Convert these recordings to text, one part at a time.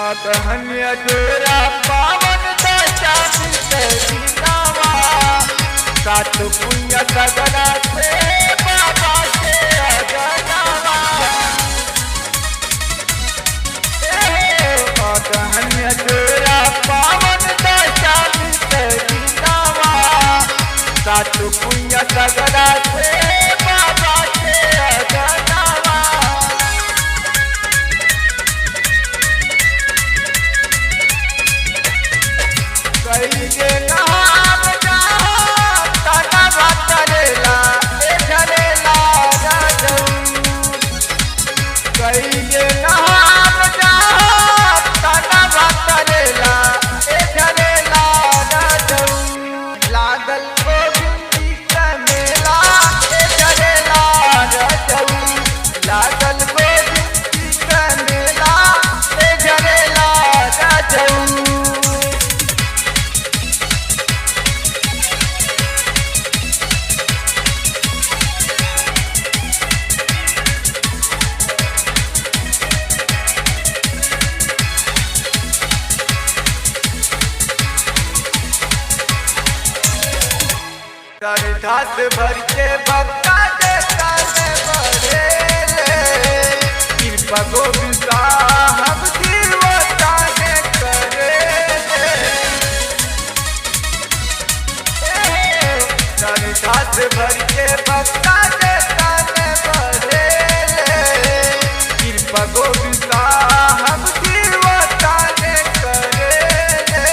अगहन जोरा पावन दशा दीनावा, सात पुण्य सगरा से बाबा के अगनावा। अगहन जोरा पावन दशा दीनावा, सात पुण्य सगरा से बाबा के अगनावा। कई नाम तना तरेला ए झरेला राजऊ। कई नाम तना तरेला ए झरेला राजऊ। लागल गोविंद जी का मेला ए झरेला राजऊ। लागल गोविंद जी का मेला ए झरेला राजऊ। श्रद्धा से भर के भक्ता देता में बढ़ेले, कृपा गोविंद साहब जीवता ने करेले। श्रद्धा से भर के भक्ता देता में बढ़ेले, कृपा गोविंद साहब जीवता ने करेले।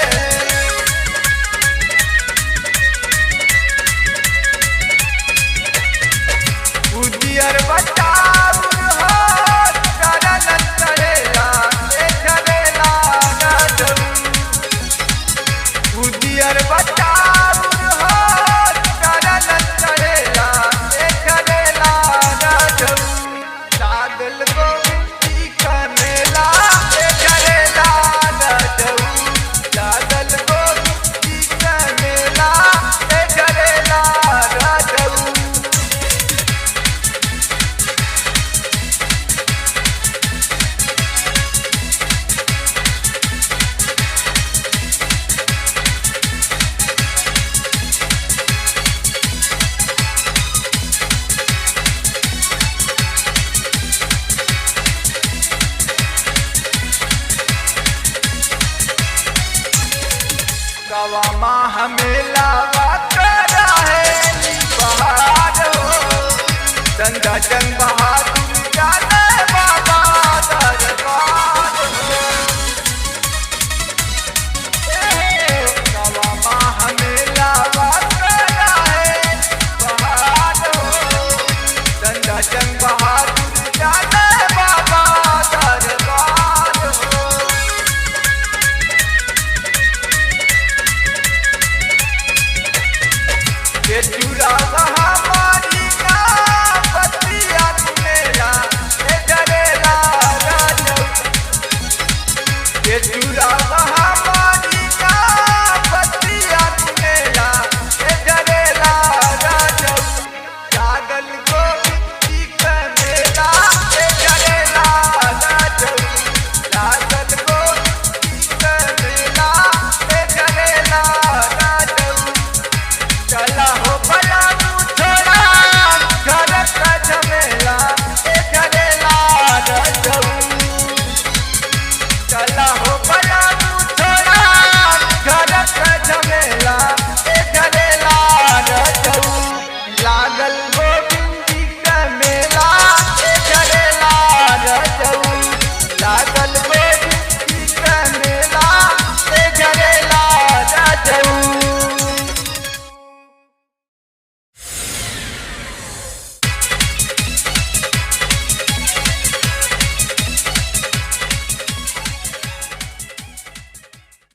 उजियर बताउर हो चरण चढ़ेला ए झरेला राजऊ। उजियर बताउर हो चरण चढ़ेला ए झरेला राजऊ। लागल गोविंद जी का मेला ए झरेला राजऊ। लागल गोविंद जी का मेला ए झरेला राजऊ। गवा माह मेलावा करा है बहार हो, चंदा चंद बहादुर जाने बाबा दरबार हो। गवा माह मेलावा करा है बहार हो, चंदा चंद बहादुर जाने बाबा दरबार हो। के चूड़ा हमारी ना बतिया मेला ए झरेला राजऊ। के चूड़ा